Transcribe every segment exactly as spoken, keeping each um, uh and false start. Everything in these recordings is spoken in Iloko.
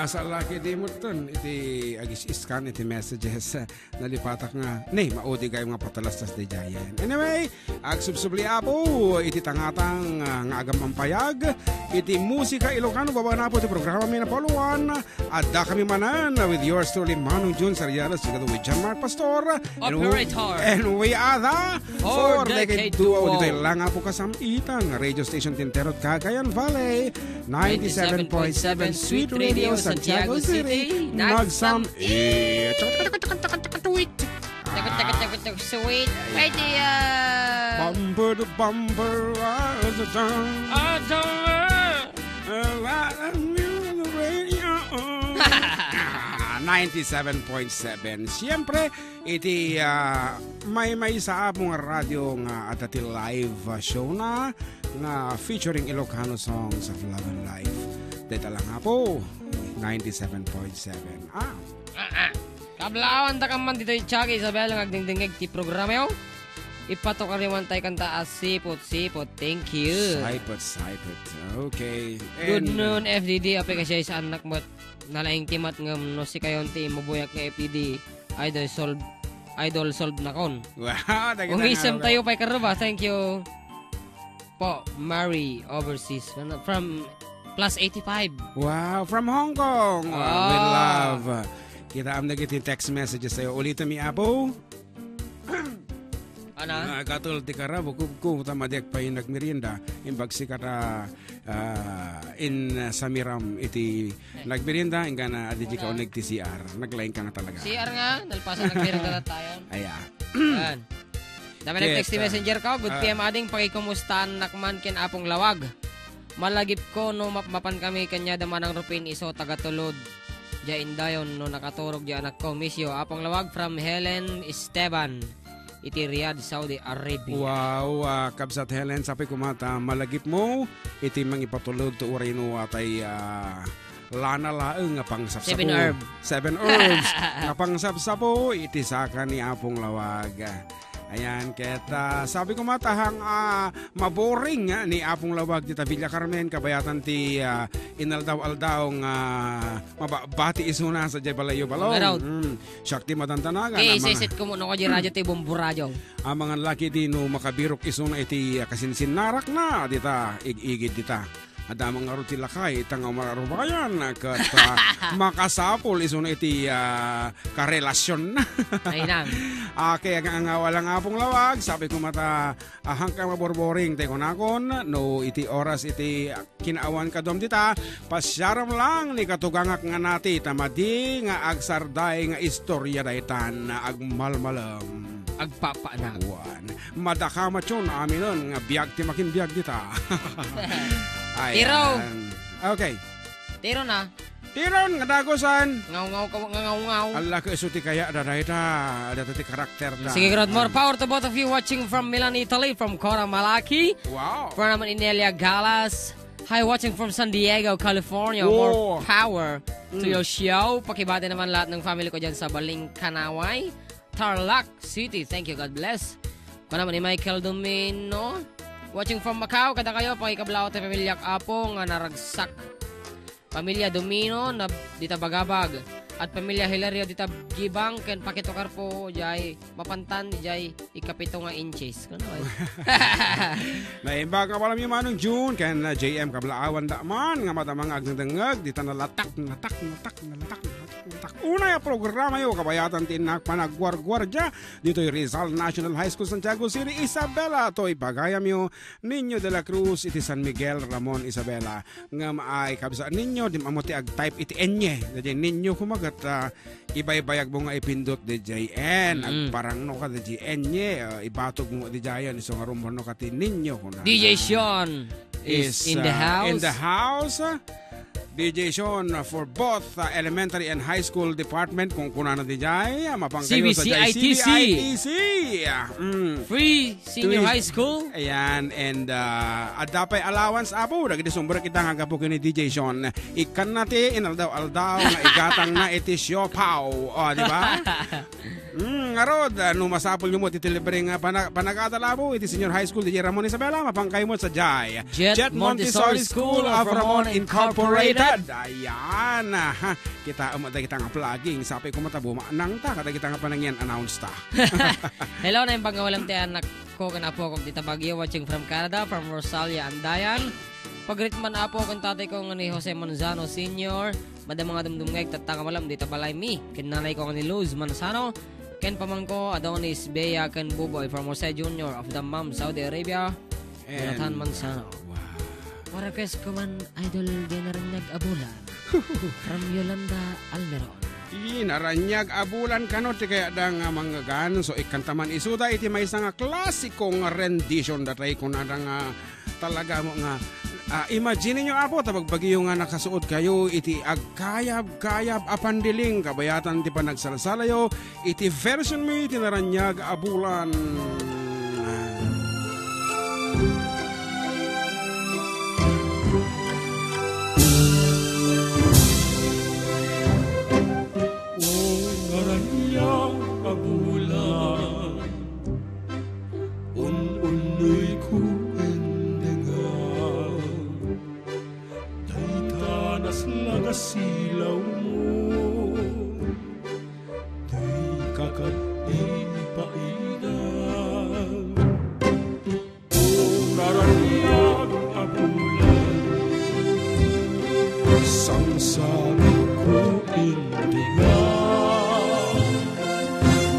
Asal laki di mo ton iti agis-iskan iti messages. Nalipatak nga, ne, maudi kayo nga patalastas di jayen. Anyway, agsubsubli, Apo, iti tangatang, ah, nga agam-ampayag, iti musika Ilocano, babaan, Apo, ti programa mi napauluan. Adda kami manen with yours truly, Manong Jun Sarianes, together with John Mark Pastor. And we, Operator. And we are the Four Four Decade Decade Duo. Duo. Ditoy lang, Apo, kasam-itan, radio station ti entero ti Cagayan Valley, ninety-seven point seven Sweet Radio, Santiago City, nagsam-, eh, Takot, takot, takot, takot, takot, sweet. Pwede, ah, Bumper to bumper, ah, the song. Ah, the, ah, ah, ah, the radio. Ninety-seven point seven. Siyempre, iti, ah, maymaysa, Apo, nga radio nga adda ti live, ah, show na nga featuring Ilocano songs of love and life. Deta lang, Apo, ninety-seven point seven. Ah. Ah, ah. Kablaawan ta ka man ditoy Tiaga, Isabel, nga agdingdingeg ti programayo. Ipatukar man tayo kanta a sipot-sipot. Thank you. Sipot-sipot. Okay. Good And, noon, F D D. Apay ka siya, isa anak mo. Nalaing timat nga no si kayon ti mabuyak nga F D D. Idol solve. Idol solve na kon. Wow, dagita Kung nga isem lugar. Tayo pa'y karuba. Thank you po, Mary Overseas. Ano, from plus eighty-five. Wow, from Hong Kong. Wow, we Ah. love. Kita am dagiti text messages tayo. Ulitan mi, Apo. Ana? Ah, katol ti karabo, kubko, ta madiak pay nagmerienda. Imbag si kata, ah, in, ah, samiram iti nagmerienda, ingkana adi di ka Ana? Uneg ti C R. Naglaing ka nga talaga. C R nga, nalpasan nagmerienda na tayo. Aya. Yan. Dami Ket, nag-text ti ah, messenger ko. Good ah. P M ading, pakikumustaannak man ken Apong Lawag. Malagipko no mapmapan kami kaniada Manang Rupin isu taga Tulod. Dia indayon no nakaturog dia anakko. Miss you. Apong Lawag from Helen Esteban iti Riyadh, Saudi Arabia. Wow, ah, Kabsat Helen, sapay kumata malagipmo iti mangipatulod to uray no atay, ah, lana laeng nga pangsapsapo. Seven herb. Seven herbs nga pangsapsapo iti saka ni Apong Lawag. Ayan, ket, ah, sabi ko matahang, ah, maboring nga ni Apong Lawag ti Villa Carmen, kabayatan ti, ah, inaldaw-aldaw nga mababati isuna sa jay balayo balong. Ngaraw. Mm. Siak ti madantanagan. Okay, ang mga isisit ko muna ko di radyo ti Bombo Radyo. Ang mga laki di no makabirok isuna iti, ah, kasinsinnarak na dita, ig-igid dita. Adda man ngarud ti lakay, ita nga mararubayan, ket, ah, makasapul isuna iti, ah, karelasyon na. Ay, nang. Ah, kaya nga, nga walang Apong Lawag, sabi ko mata, ah, hangka maborboring, tay kunakon, no, iti oras, iti kinaawan kadom dita, pasiaram lang ni katugangak nga nati, ta madi nga agsarday nga istorya daytan, agmalmalem. Agpapanak. Wan. Madakamatyon aminen nga biag ti makinbiag dita. Ayan. Tiro. Okay. Tiro na. Tiron nga dagusan. Ngaw-ngaw ka, nga ngaw-ngaw. Alla ka isu ti kaya da dayta. Data ti karakter da. Sige, Gerard, more power to both of you watching from Milan, Italy, from Cora Malaki. Wow. From naman Inelia Galas. Hi, watching from San Diego, California. More Wow. power to Mm. your show. Pakibati naman lahat ng family ko dyan sa Baling Kanaway. Tarlac City. Thank you. God bless. Kuna man ni Michael Domino. Watching from Macau, kada kayo, pakikablaw ti pamilyak Apo nga naragsak. Pamilya Domino na dita Bagabag. At pamilya Hilario dita Gibang, ken pakitukar po, jay mapantan, jay ikapito nga inches. Kuno, eh. Naimbag nga wala mi Manong June, ken, uh, J M kablaawan da man, nga madama nga agdengdengeg, dita nalatak, nalatak, nalatak, nalatak, nalatak. Unay a programa yo, kabayatan ti innak panagwarguardia, ditoy Rizal National High School, Santiago City, Isabela, toy bagayam yo, Niño de la Cruz, iti San Miguel, Ramon, Isabela. Ngem ay, kabsa, Niño, di mo ti ag-type iti enye. Daydiay Niño, kumagat, ah, ibaybayag mo nga ipindot, D J N. Mm. Agparangno ka, D J N, ah, ibatog mo, D J N, isu nga rumorno ka ti Niño, kuna. D J Sean is Is, in the ah, in house. the house. D J Sean, uh, for both, uh, elementary and high school department, kung kunana di jay, uh, mapangkayo sa jay C B C I T C. C B C I T C. Uh, mm. Free senior Tuis-, high school. Ayan, and, uh, adda pay allowance, Apo, dagiti sumbrek ita nga gapu ken ni D J Sean. Ikkan na ti inaldaw-aldaw nga igatang na iti siopaw. O, di ba? Mm, ngarud, ah, no masapul yo mo iti libre nga pana-, panagada labu iti senior high school, D J Ramon Isabela, mapangkayo mo sa jay. Jet Jet Montessori Montessori School School of of Ramon Ramon Incorporated. Ayan. Ha, kita, um, dagita nga vlogging. Sapay ko mata bumanang ta, kadagita nga panangyan announce ta. Hello, naimbag nga ulam ti anak ko, ken apok, dita Baguio, watching from Canada, from Rosalia Andayan. Pagrit man, apo, ken tatay ko nga ni Jose Manzano Senior. Madama nga dumdumngeg, tatta nga malam, dita balay mi. Ken nanay ko nga ni Luz Manzano. Ken pamangko, Adonis Bea, ken Buboy from Jose Junior of Dammam, Saudi Arabia. And Jonathan Manzano. Wow. Request ko man, Idol, di Naranyag a Bulan. From Yolanda Almeron. Iti Naranyag a Bulan kano ti kayatda nga manggagan, so ikkanta man isuda iti maysa nga klasiko nga rendition, datay kunada nga talaga mo nga, ah, imagine nyo, apo, ta bagbagiyo nga nakasuot kayo iti agkayab-kayab a pandiling, kabayatan ti panagsalsalayo, iti version mi ti Naranyag a Bulan. O Naranyag a Bulan, un-unnoyko endengam. Dayta naslag a silawmo, dayta ket di ipaida. O Naranyag a Bulan, sangsangitko endengam.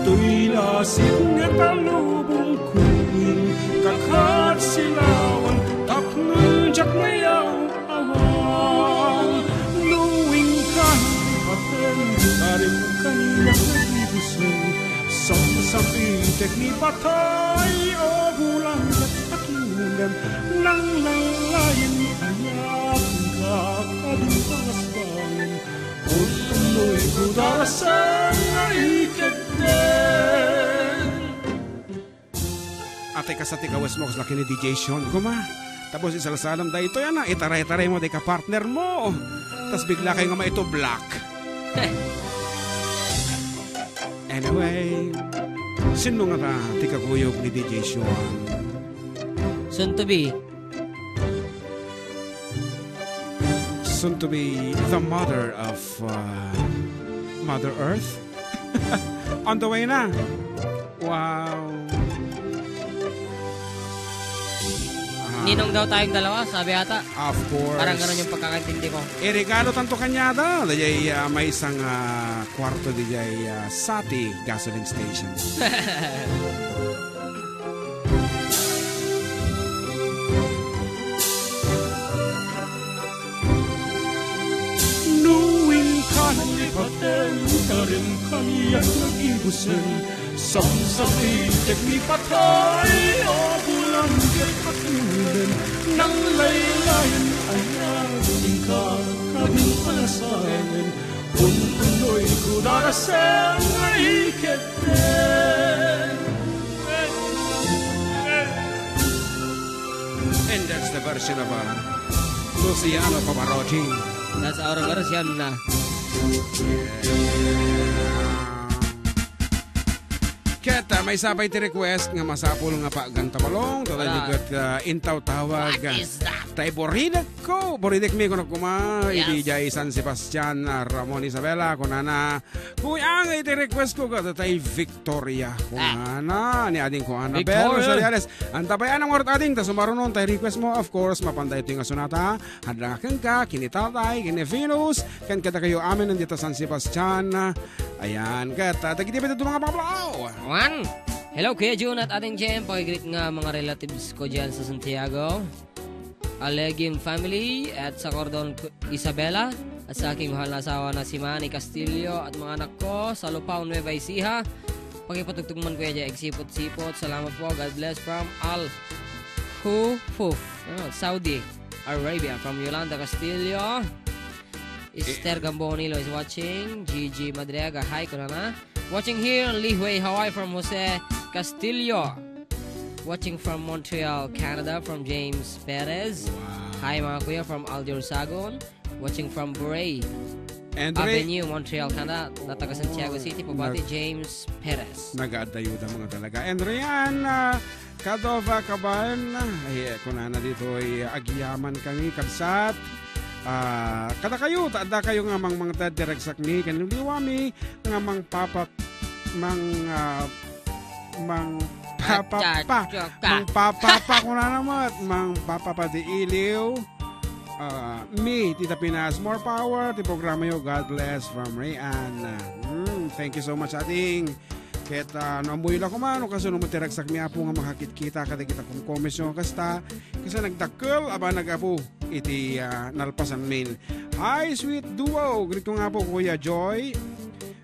Toy lasing nga talubongko, inka ket silawan, tapno diak mayaw-awan. No inka ni paten, karim kaniak nagibuseng, samsabitek ni patay, o bulan, ket pakinggan, nanglaylayen aniak, inka ket di pangasbangen. Ununnoyko darasem nga ikeddeng. Atay kasta ti kawes mo, kasla ken ni D J Sean. Kuma, tapos isalsalam daytoy, ana, itaray-taray mo, di ka partner mo. Tas bigla kayo nga maitublak. Anyway, sino nga ta ti kakuyog ni D J Sean? Soon to be. Soon to be the mother of, uh, Mother Earth. On the way na. Wow. Ah. Ninong daw tayong dalawa, sabi ata. Of course. Parang ganun yung pagkakaintindi ko. Iregalo tanto kanyada, dayay, ah, maysa nga, ah, kwarto dayay, ah, Sati gasoline station. No inka ni paten, karim kaniak nagibuseng, samsabitek ni patay, o bulan, ket pakinggan, nanglaylayen aniak, inka ket di pangasbangen. Ununnoyko darasem nga ikeddeng. And that's the version of, uh, Luciano Pavarotti. That's our version na. Ket, ah, maysa pay ti request nga masapul nga paggantabalong, tatay. Wala. Ket, ah, intawtawag, what is that? Tay buridek ko, buridek mi, kuno kuma, yes, idi jay San Sebastian, ah, Ramon Isabela, kunana, "Kuyang, iti request ko, ket tay Victoria," ah, kunana, ni ading ko Annabel Victoria Rosales. Anta pay, anang oras ading, ta sumarunon tay request mo, of course, mapan daytoy nga sonata, Hadra nga kenka, ken ni tatay, ken ni Venus, ken kadakayo amin dita San Sebastian. Ayan, ket, ah, dagiti pay dua nga pangablaw. One. Hello, Kuya Jun at Ating Jem. Pakigreet nga mga relatives ko dyan sa Santiago. Alegim family at sa Cordon, Isabela, at sa aking mahal na asawa na si Manny Castillo at mga anak ko sa Lupao, Nueva Ecija. Pakipatugtog man, Kuya Jay, agsipot-sipot. Salamat po. God bless from Al Khufuf, ano, Saudi Arabia. From Yolanda Castillo, Esther Gambonilo is watching. Gigi Madriaga, hi, kunana. Watching here in Lihue, Hawaii, from Jose Castillo. Watching from Montreal, Canada, from James Perez. Wow. Hi, mga kuya, from Aljur Sagon. Watching from Bray Avenue, Montreal, Canada. Na taga Santiago City, pabati, James Perez. Nagaadda ayuda mga talaga. And Rian, ah, Kadova Kaban, ay, kunana ditoy, agyaman kami, kabsat. Ah, kadakayo, ta addakayo nga mangmangted ti ragsakmi ken liwliwami nga mangpapak-, mang, ah, mangpapapa, Atsa, atsa ka. Mangpapapa, kunana met, mangpapapa ti iliw. Ah, mi, Tita Pinas, more power ti programayo. God bless from Rayan. Mm, thank you so much, ading. Ket, ah, no ammoyo la koma, no kasano met ti ragsakmi, Apo, nga makakitkita kadagiti kumkomisyon kasta, ket sa nagdakkel a banag, Apo, iti, ah, nalpasanmin. Hi, sweet duo. Greet ko nga po, Kuya Joy,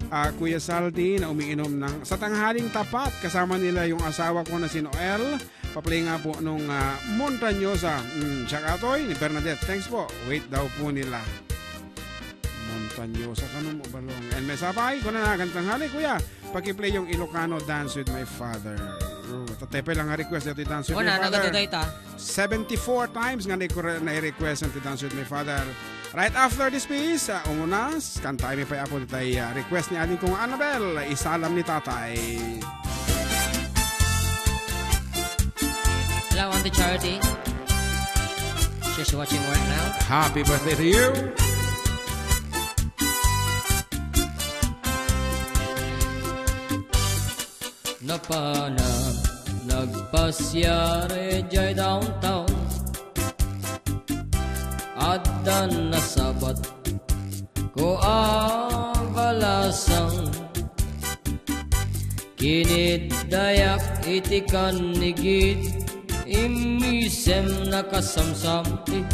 ah, Kuya Saldi, na umiinom ng, sa tanghaling tapat, kasama nila yung asawa ko na si Noel. Paplay nga po nung, ah, Montañosa. Mm, siya katoy ni Bernadette. Thanks po. Wait daw po nila. Montañosa, kano mo balong? And may sapay, kunana, gantang hali, Kuya. Pakiplay yung Ilocano, Dance with My Father. Oh, tatay pa lang nga request dito, Dance with Wala, My Father. Nagadaday ta. Seventy-four times nga nai-, nai-request ang Dance with My Father. Right after this piece, ah, umunas, kanta mi pa, Apo, tay, ah, request ni Aling Kong Annabel, Isalam ni Tatay. Hello, Auntie Charity. She's watching right now. Happy birthday to you. Napanak nagpasiar idiay downtown. Addan nasabat ko a balasang. Kiniddayak iti kannigid, immisem nakasamsam ti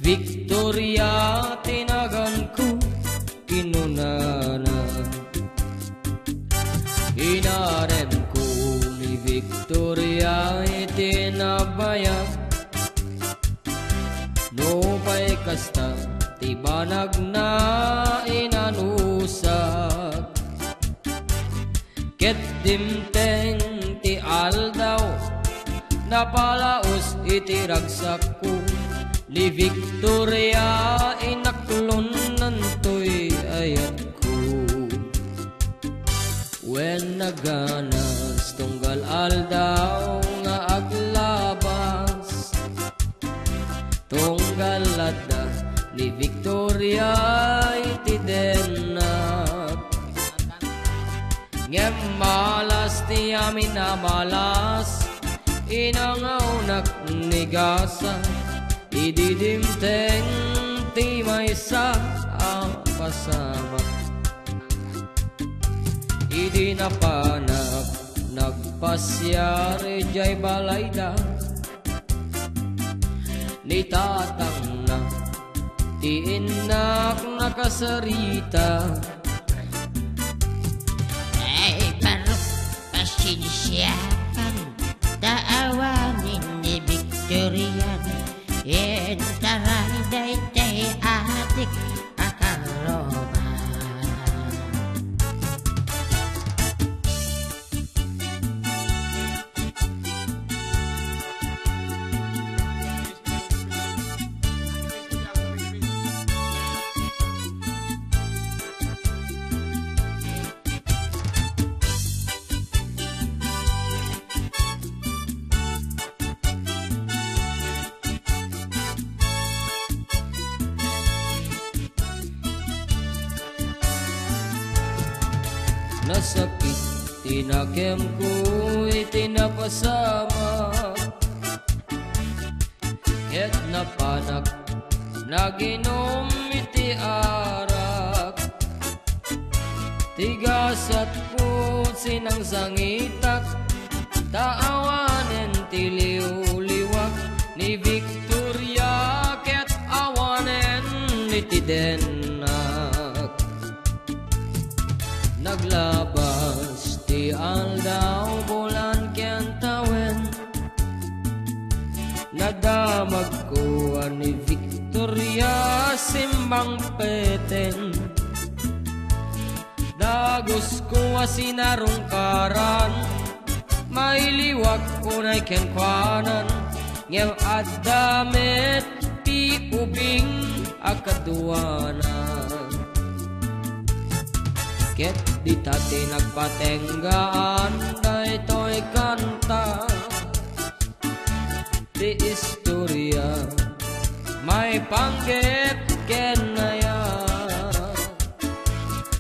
Victoria ti naganko, kinunana. Inaremko ni Victoria iti nabayag. Nupay kasta ti banagna inanusak. Ket dimteng ti aldaw, napalaos iti ragsakko ni Victoria, inaklonnantoy ayatko. Wen naganas tunggal aldaw nga aglabas, tunggal adda ni Victoria iti dennak. Ngem malas ti amin a malas, inangawnak ni gasa, idi dimteng ti maysa a pasamak. Idi napanak nagpasiar idiay balayda, ni tatangna ti innak nakasarita. Ay, barok, pasensiakan, ta awanen ni Victorian. Intaray daytay adik a karroma. Nasakit ti nakemko iti napasamak, ket napanak naginom iti arak. Ti gasat put sinangsangitak, ta awanen ti liwliwak ni Victoria ket awanen iti dennak. Naglabas ti aldaw, bulan ken tawen, nadamagko a ni Victoria simmangpeten. Dagusko a sinarungkaran, mailiwak unay kenkuanan, ngem adda met ti ubing a kaduana. Ket dita ti nagpatenggaan daytoy kanta ti istoria. Ay panggep ken ayat.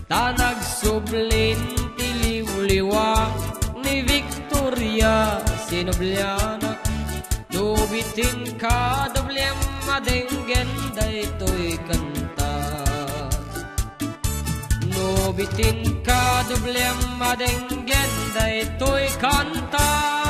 Ta nagsublin ti liwliwa ni Victoria, sinubliana. No bitin ka, doblem madenggen daytoy kanta. No bitin ka, doblem madenggen daytoy kanta.